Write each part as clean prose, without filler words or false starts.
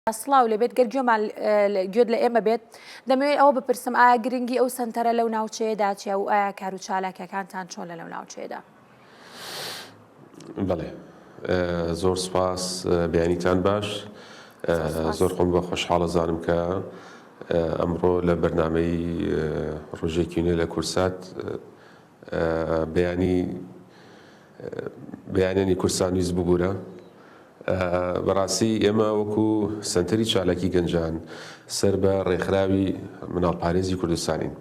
سڵاو لێبێت گەر گوێمان گوێت لە ئێمە بێت دەمەوێت ئەوە بپرسم ئایا گرنگی ئەو سەنتەرە لەو ناوچەیەدا چیە و ئایا کار و چالاکیەکانتان چۆنە لەو ناوچەیەدا؟ بەڵێ زۆر سپاس بەیانیتان باش زۆر خۆم بە خۆشحاڵە زانم کە ئەمڕۆ لە بەرنامەی ڕۆژێکی نوێ لە کورسات بەیانی بەیانیانی کوردستان ویست ببورە بەڕاستی ئێمە وەکو سەنتەری چالاکی گەنجان سەر بە ڕێکخراوی مناڵپارێزی کوردستانین.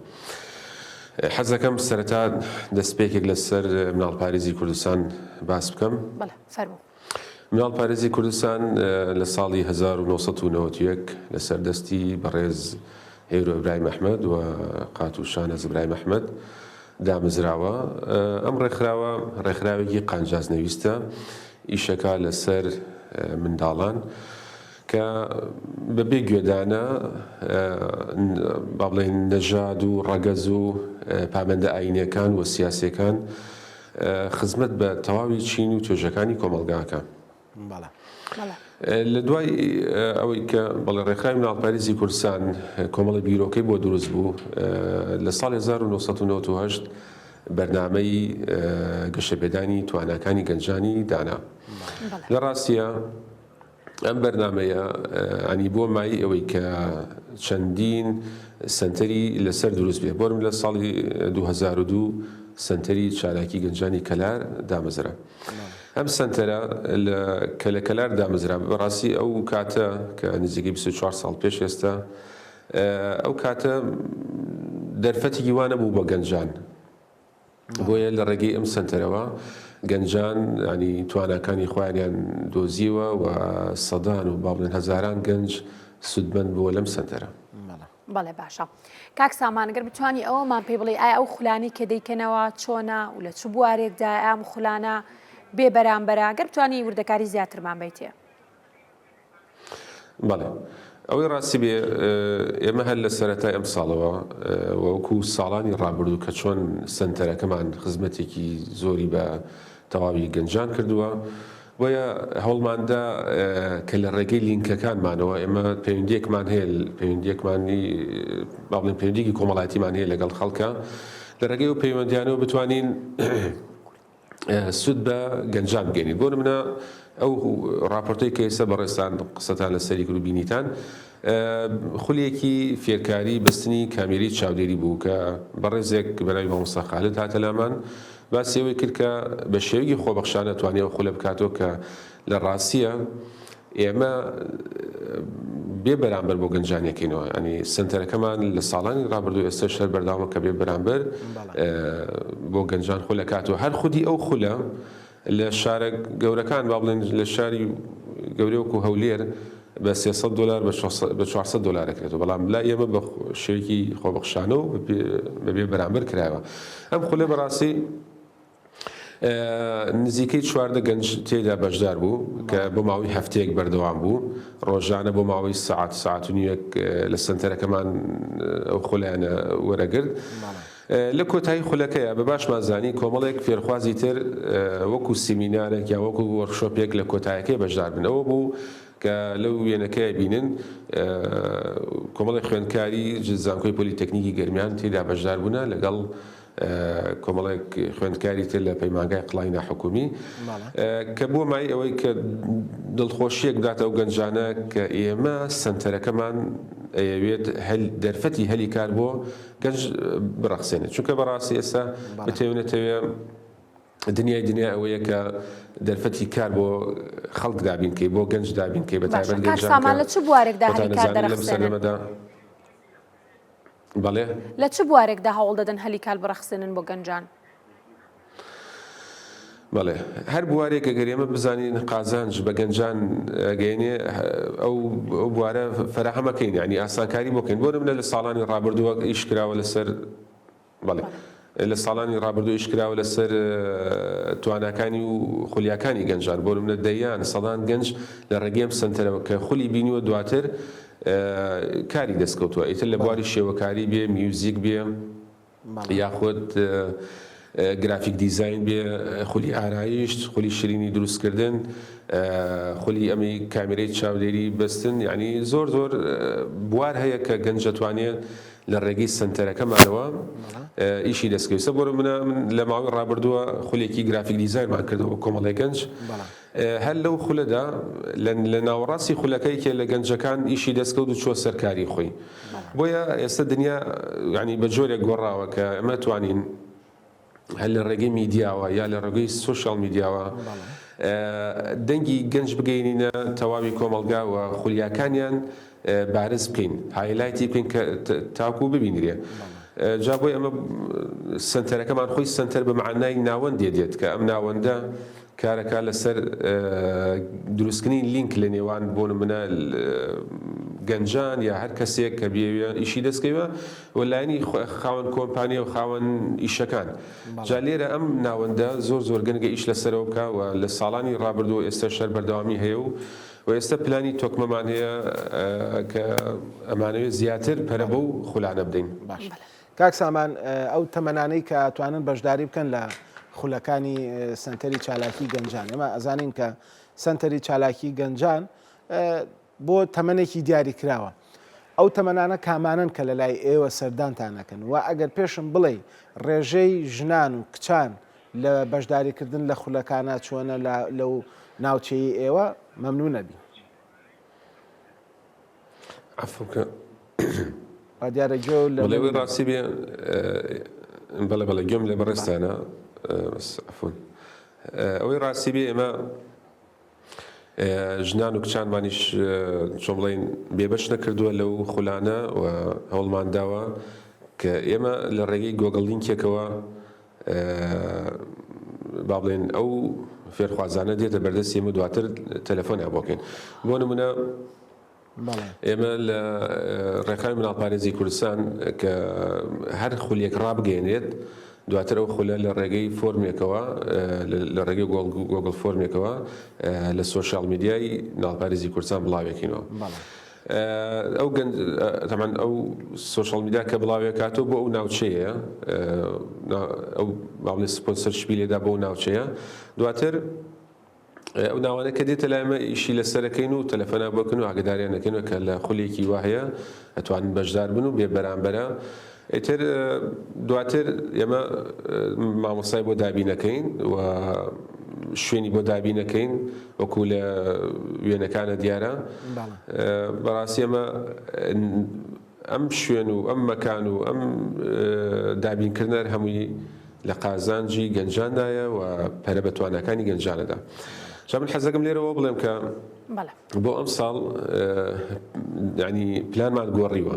حەزەکەم سەرەتا دەستپێکێک لەسەر مناڵپارێزی کوردستان باس بکەم. فەرموو. مناڵپارێزی کوردستان لە ساڵی 1991 لەسەر دەستی بەڕێز هێرۆ ئیبراهیم ئەحمەد و قاتوو شاناز ئیبراهیم ئەحمەد دامەزراوە. ئەم ڕێکخراوە ڕێکخراوێکی قانجازنەویستە، ئیشەکا لەسەر منداڵان کە بە بێ گوێدانە با بڵێین نەژاد و ڕەگەز و پابەندە ئایینیەکان و سیاسیەکان خزمەت بە تەواوی چین و توێژەکانی کۆمەڵگاکە. لە دوای ئەوەی کە بەڵێ ڕێکخراوی مناڵپارێزی کوردستان کۆمەڵی بیرۆکەی بۆ دروست بوو لە ساڵی 1998 بەرنامەی گەشەپێدانی تواناکانی گەنجانی دانا. لە ڕاستیە ئەم بەرنامەیە ئەنی بۆ مای ئەوەی کە چەندین سەنتەری لەسەر دروست بێ بۆرم لە ساڵی 2002 سەنتەری چالاکی گەنجانی کەلار دامەزرا. ئەم سەنتەرە لە کە لە کەلار دامەزرا بەڕاستی ئەو کاتە کە نزیکەی 24 ساڵ پێش ئێستا ئەو کاتە دەرفەتێکی وا نەبوو بە گەنجان بۆیە لە ڕێگەی ئەم سەنتەرەوە گەنجان ینی تواناکانی خۆیانیان دۆزیوە و سەدان و با بڵێن هەزاران گەنج سوودمەند بووە لەم سەنتەرە. بەڵێ باشە کاک سامان گەر بتانی ئەوەمان پێ بڵێ ئایا ئەو خولانی کە دەیکەنەوە چۆنە و لە چ بوارێکدا ئەم خولانە بێ بەرامبەرە گەر بتانی وردەکاری زیاترمان بیتێ. بەڵێ ئەوەی ڕاستی بێ ئێمە هەر لە سەرەتای ئەم ساڵەوە وەکو ساڵانی ڕابردوو کە چۆن سنتەرەکەمان خزمەتێکی زۆری بە تەواوی گەنجان کردووە بۆیە هەوڵماندا کە لە ڕێگەی لینکەکانمانەوە ئێمە پەیوەندیەکمان هەیە پەیوەندیەکمانی با بڵێن پەیوەندیەکی کۆمەڵایەتیمان هەیە لەگەڵ خەڵکە لە ڕێگەی ئەو پەیوەندیانەوە بتوانین سود بە گەنجان بگەینین بۆ نمونە ئەو راپۆرتەی کە ئێستا بەڕێزتان قسەتان لەسەری کرد و بینیتان خولێکی فێرکاری بەستنی کامێری چاودێری بوو کە بەڕێزێک بەناوی مامۆستا خالد هاتە لامان باسی ئەوەی کرد کە بە شێوەیەکی خۆبەخشانە توانی ئەو خولە بکاتەوە کە لە ڕاستیە ئێمە بێ بەرامبەر بۆ گەنجان یەکەینەوە ینی سنتەرەکەمان لە ساڵانی ڕابردوو ئێستا شەر بەرداوامە کە بێ بەرامبەر بۆ گەنجان خولە کاتەوە هەر خودی ئەو خولە لە شارە گەورەکان با بڵێن لە شاری گەورەی وەکو هەولێر بە 300 دلار بە 400 دلار دەکرێتەوە بەڵام لای ئێمە بە شێوەیەکی خۆبەخشانە و بەبێ بەرامبەر کرایەوە ئەم خولە بەڕاستی نزیکەی 14 گەنج تێدا بەشدار بوو کە بۆ ماوەی هەفتەیەک بەردەوام بوو ڕۆژانە بۆ ماوەی سەعات سەعات و نیوێک لە سەنتەرەکەمان ئەو خولانە وەرەگرت. لە کۆتایی خولەکەیا بە باشمان زانی کۆمەڵێک فێرخوازی تر وەکو سیمینارێک یا وەکو وۆرکشۆپێک لە کۆتایەکەی بەشدار بن ئەوە بوو کە لەو وێنەکەیا بینن کۆمەڵێک خوێندکاری زانکۆی پۆلیتەکنیکی گەرمیان تێدا بەشدار بوونە لەگەڵ کۆمەڵێک خوێندکاری تر لە پەیمانگای قڵای ناحکومی کە بووە مایەی ئەوەی کە دڵخۆشیەک بداتە ئەو گەنجانە کە ئێمە سەنتەرەکەمان ئەیەوێت دەرفەتی هەلی کار بۆ گەنج بڕەخسێنێت چونکە بەڕاستی ئێستا بتەوێ نەتەوێ دنیای دنیا ئەوەیە کە دەرفەتی کار بۆ خەڵک دابین کەی بۆ گەنج دابین کەی بە تایبەت گەنجان سامان لە چ بوارێکدا هەلی کار دەرەخسێنن؟ بەڵێ لە چ بوارێکدا هەوڵ دەدەن هەلی کار بڕەخسێنن بۆ گەنجان؟ بەڵێ هەر بوارێک ئەگەر ئێمە بزانین قازانج بە گەنجان ئەگەیەنێ ئەو ئەو بوارە فەراهەمەکەین یعنی ئاسانکاری بۆ کەین بۆ نمونە لە ساڵانی ڕابردووە ئیش کراوە لەسەر بەڵێ لە ساڵانی ڕابردوو ئیش کراوە لەسەر تواناکانی و خولیاکانی گەنجان بۆ نمونە دەیان سەدان گەنج لە ڕێگەی ئەم سەنتەرەوە کە خولی بینیوە دواتر کاری دەستکەوتووە ئیتر لە بواری شێوەکاری بێ میوزیک بێ یاخود. graphic design بێ، خولی ئارایشت، خولی شرینی دروستکردن، خولی ئەمی کامێرەی چاودێری بەستن، یانی زۆر زۆر بوار هەیە کە گەنج دەتوانێ لە ڕێگەی سەنتەرەکەمانەوە ئیشی دەستکەوێت. سە بۆ منە من لە ماوەی ڕابردووە خولێکی graphic design مان کردەوە بۆ کۆمەڵێک گەنج. هەر لەو خولەدا لە ناوەڕاستی خولەکە یەکێ لە گەنجەکان ئیشی دەستکەوت و چووە سەر کاری خۆی. بۆیە ئێستا دنیا یانی بە جۆرێک گۆڕاوە کە ئێمە توانین هەر لە ڕێگەی میدیاوە یا لە ڕێگەی سۆشیال میدیاوە دەنگی گەنج بگەینینە تەواوی کۆمەڵگا و خولیاکانیان بارز بکەین highlight ی بکەین کە تاکو ببینرێ. جا بۆی ئەمە سەنتەرەکەمان خۆی سەنتەر بە مەعنای ناوەندێ دێت کە ئەم ناوەندە کارەکا لەسەر دروستکردنی لینک لە نێوان بۆ نمونە گەنجان یا هەر کەسێک کە بیەوێ ئیشی دەستکەوێ و لایەنی خاوەن کۆمپانیا و خاوەن ئیشەکان جا لێرە ئەم ناوەندە زۆر زۆر گرنگە ئیش لەسەرەوە بکا و لە ساڵانی ڕابردوو ئێستاش هەر بەردەوامی هەیە و و ئێستا پلانی تۆکمەمان هەیە کە ئەمانەوێت زیاتر پەرە بەو خولانە بدەین. باش کاک سامان ئەو تەمەنانەی کە ئەتوانن بەشداری بکەن لە خولەکانی سەنتەری چالاکی گەنجان ئێمە ئەزانین کە سەنتەری چالاکی گەنجان بۆ تەمەنێکی دیاری کراوە ئەو تەمەنانە کامانن کە لە لای ئێوە سەردانتان ئەکەن و ئەگەر پێشم بڵێی ڕێژەی ژنان و کچان لە بەشداریکردن لە خولەکانە چۆنە لەو ناوچەی ئێوە مەمنون ئەبین. عەفو بکە. وا دیارە گوێ لە بەڵێ ئەوەی ڕاستی بێ بەڵێ بەڵێ گوێم لە بەڕێزتانە بەس عەفوون ئەوەی ڕاستی بێ ئێمە ژنان و کچانمانیش چۆن بڵێین بێبەش نەکردووە لەو خولانە و هەوڵمان داوە کە ئێمە لە ڕێگەی گۆگڵ لینکێکەوە با بڵێن ئەو فێرخوازانە دێتە بەردەستی ئێمە دواتر تەلەفۆنیان بۆ بکەین بۆ نمونە ئێمە لە ڕێکخراوی مناڵپارێزی کوردستان کە هەر خولێک ڕابگەێنێت دواتر ئەو خولە لە ڕێگەی فۆرمێکەوە لە ڕێگەی گۆگڵ فۆرمێکەوە لە سۆشیال میدیای مناڵپارێزی کوردستان بڵاوێکینەوە. ئەو گەنج تەبعەن ئەو سۆشیال میدیا کە بڵاوێکاتەوە بۆ ئەو ناوچەیە ئەو با بڵێ sponsorship ی لێدا بۆ ئەو ناوچەیە دواتر ئەو ناوانە کە دێتە لای ئێمە ئیشی لەسەرەکەین و تەلەفۆنیان بۆ کەن و ئاگداریان دەکەین کە لە خولێکی وا هەیە ئەتوانن بەشدار بن و بێ بەرامبەرە ئیتر دواتر ئێمە مامۆستای بۆ دابینەکەین و شوێنی بۆ دابینەکەین وەکو لە وێنەکانە دیارە بەڕاستی ئەمە ئەم شوێن و ئەم مەکان و ئەم دابینکردنەر هەمووی لە قازانجی گەنجاندایە و پەرە بە تواناکانی گەنجانەدا. جا من حەزەکەم لێرەوە بڵێم کە بۆ ئەم ساڵ ینی پلانمان گۆڕیوە.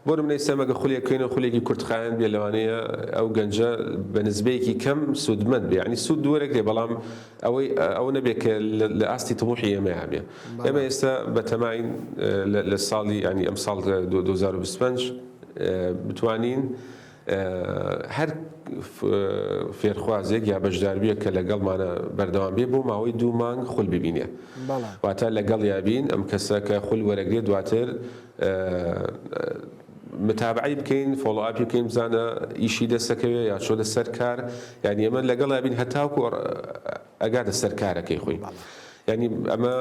بۆ نمونە ئێستا ئێمە گە خولێک بکەینەوە خولێکی کورتخایەن بێ لەوانەیە ئەو گەنجە بە نسبەیەکی کەم سوودمەند بێ یعنی سوود وەرەگرێ بەڵام ئەوەی ئەوە نەبێ کە لە ئاستی تموحی ئێمەیا بێ ئێمە ئێستا بەتەماین لە ساڵی ینی ئەم ساڵ 2025 بتوانین هەر فێرخوازێک یا بەشداربوویەک کە لەگەڵمانە بەردەوام بێ بۆ ماوەی دوو مانگ خول ببینێ واتە لەگەڵیا بین ئەم کەسە کە خول وەرەگرێ دواتر متابعەی بکەین follow up ی بکەین بزانە ئیشی دەستەکەوێ یا چۆتە سەر کار یعنی ئێمە لەگەڵیا بین هەتاوکو ئەگاتە سەر کارەکەی خۆی یعنی ئەمە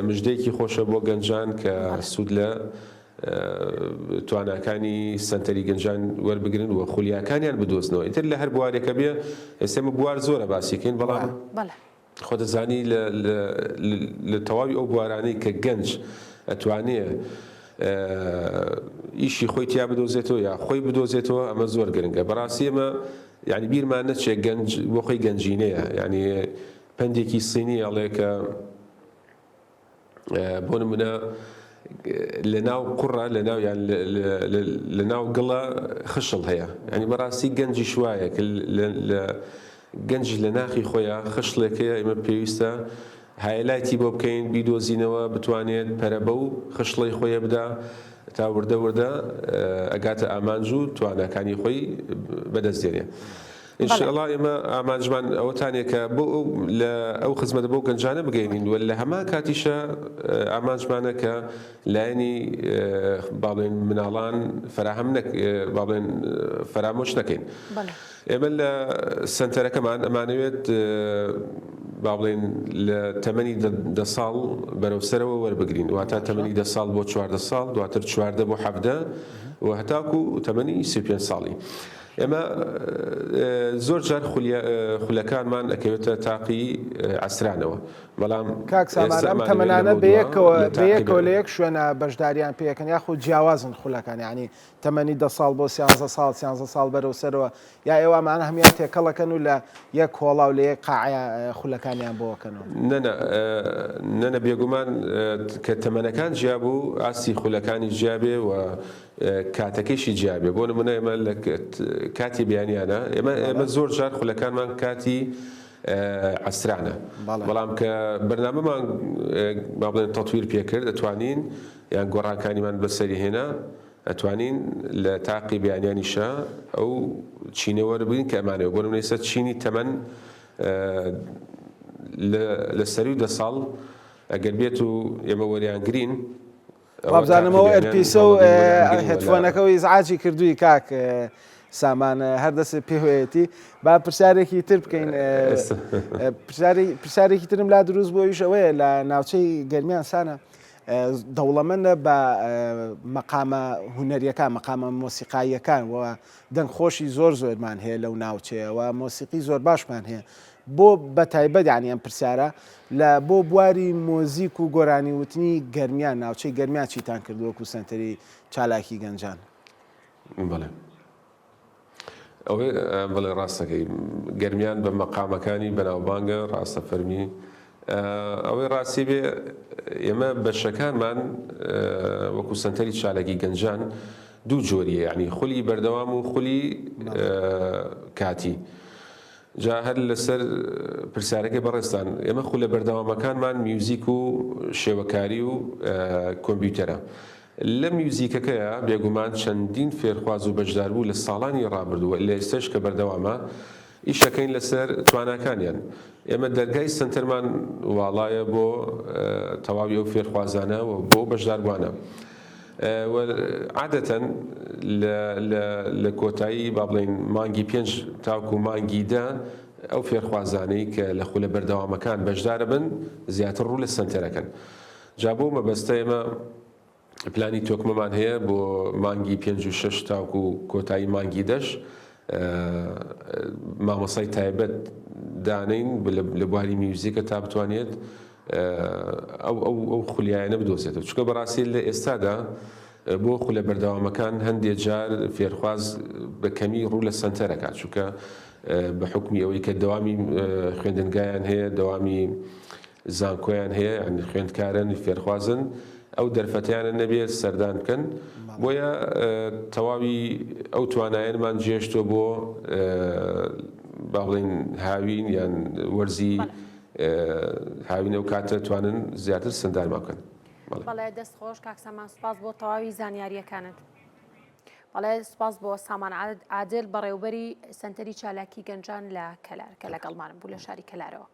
مژدەیەکی خۆشە بۆ گەنجان کە سوود لە تواناکانی سەنتەری گەنجان وەربگرن و خولیاکانیان بدۆزنەوە ئیتر لە هەر بوارێکە بێ ئێستا ئێمە بوار زۆرە باسیکەین بەڵام خۆ دەزانی لە تەواوی ئەو بوارانەی کە گەنج ئەتوانێ ئیشی خۆی تیا بدۆزێتەوە یا خۆی بدۆزێتەوە ئەمە زۆر گرنگە بەڕاستی ئێمە یعنی بیرمان نەچێ گەنج بۆ خۆی گەنجینەیە یعنی پەندێکی سینی ئەڵێ کە بۆ نمونە لە ناو قوڕە لە ناو یان لە ناو گڵە خشڵ هەیە ینی بەڕاستی گەنجیش وایە کە لە گەنجیش لە ناخی خۆیان خشڵێک هەیە ئێمە پێویستە highlight ی بۆ بکەین بیدۆزینەوە بتوانێت پەرە بەو خشڵەی خۆیە بدا تا وردە وردە ئەگاتە ئامانج و تواناکانی خۆی بەدەست دێنێ. ئینشەڵا ئێمە ئامانجمان ئەوەتانە کە بۆ ئەو لە ئەو خزمەتە بۆ گەنجانە بگەینین و لە هەمان کاتیشە ئامانجمانە کە لایەنی با بڵێن مناڵان فراهەم نەک با بڵێن فەرامۆش نەکەین. ئێمە لە سەنتەرەکەمان ئەمانەوێت با بڵێن لە تەمەنی دە ساڵ بەرەو سەرەوە وەربگرین واتە تەمەنی دە ساڵ بۆ 14 ساڵ دواتر 14 بۆ حەڤدە و هەتاکو تەمەنی 35 ساڵی. ئێمە زۆر جار خولەکانمان ئەکەوێتە تاقی عەسرانەوە بەڵام کاک سامان ئەم تەمەنانە بەیەکەوە بەیەکەوە لە یەک شوێنە بەشداریان پێکەن یاخود جیاوازن خولەکان یعنی تەمەنی دە ساڵ بۆ سیانزە ساڵ سیانزە ساڵ بەرەو سەرەوە یا ئێوە ئەمانە هەموان تێکەڵەکەن و لە یەک هۆڵا و لە یەک قاعەیا خولەکانیان بۆ ئەکەنەوە؟ نەنا نەنا بێگومان کە تەمەنەکان جیا بوو ئاستی خولەکانیش جیا بێ و کاتەکەیشی جیا بێ بۆ نمونە ئێمە لە کاتی بەیانیانە ئێمە ئێمە زۆر جار خولەکانمان کاتی عەسرانە بەڵام کە بەرنامەمان با بڵێن تەتویر پێکرد ئەتوانین یان گۆڕانکاریمان بەسەری هێنا ئەتوانین لە تاقی بەیانیانیشا ئەو چینە وەربگرین کە ئەمانەوێ بۆ نمونە ئێستا چینی تەمەن لە سەروی دە ساڵ ئەگەر بێت و ئێمە وەریانگرین وابزانم ئەو earpiece ە و headphone ەکە و ئیزعاجی کردووی کاک سامان هەر دەست پێوەیەتی با پرسیارێکی تر بکەین پرسیارێکی ترم لا دروست بۆ ئیش ئەوەیە لە ناوچەی گەرمیان سانە دەوڵەمەندە بە مەقامە هونەریەکان مەقامە مۆسیقاییەکان و دەنگخۆشی زۆر زۆرمان هەیە لەو ناوچەیە و مۆسیقی زۆر باشمان هەیە بۆ بەتایبەت یانی ئەم پرسیارە لە بۆ بواری مۆزیک و گۆرانی وتنی گەرمیان ناوچەی گەرمیان چیتان کردووە وەکو سەنتەری چالاکی گەنجان؟ بەڵێ ئەوەی بەڵێ ڕاستەکەی گەرمیان بە مەقامەکانی بەناوبانگە ڕاستە فەرمی ئەوەی ڕاستی بێ ئێمە بەشەکانمان وەکو سەنتەری چالاکی گەنجان دوو جۆریە یعنی خولی بەردەوام و خولی کاتی جا هەر لەسەر پرسیارەکەی بەڕێزتان ئێمە خولە بەردەوامەکانمان میوزیک و شێوەکاری و کۆمپیوتەرە لە میوزیکەکەیا بێگومان چەندین فێرخواز و بەشداربوو لە ساڵانی ڕابردوو و لە ئێستەش کە بەردەوامە ئیشەکەین لەسەر تواناکانیان ئێمە دەرگای سەنتەرمان واڵایە بۆ تەواوی ئەو فێرخوازانە و بۆ بەشداربووانە و عادەتەن لە لە لە کۆتایی با بڵێین مانگی پێنج تاکو مانگی دە ئەو فێرخوازانەی کە لە خولە بەردەوامەکان بەشدارەبن زیاتر ڕوو لە سەنتەرەکەن جا بۆ مەبەستە ئێمە پلانی تۆکمەمان هەیە بۆ مانگی پێنج و شەش تاکو کۆتایی مانگی دەش مامۆسای تایبەت دانین لە بواری میوزیکە تا بتوانێت ئەو ئەو ئەو خولیایانە بدۆزێتەوە چونکە بەڕاستی لە ئێستادا بۆ خولە بەردەوامەکان هەندێ جار فێرخواز بە کەمی ڕوو لە سەنتەرەکە چونکە بە حکومی ئەوەی کە دەوامی خوێندنگایان هەیە دەوامی زانکۆیان هەیە یعنی خوێندکارن فێرخوازن ئەو دەرفەتیانە نەبێت سەردان بکەن بۆیە تەواوی ئەو توانایەنمان جێشتۆ بۆ با بڵێین هاوین یان وەرزی هاوین ئەو کاتە توانن زیاتر سندارمان بکەن. بەڵێ دەست خۆش کاک سامان سوپاس بۆ تەواوی زانیاریەکانت. بەڵێ سوپاس بۆ سامان عادل بەڕێوبەری سنتەری چالاکی گەنجان لە کەلار کە لەگەڵمان بوو لە شاری کەلارەوە.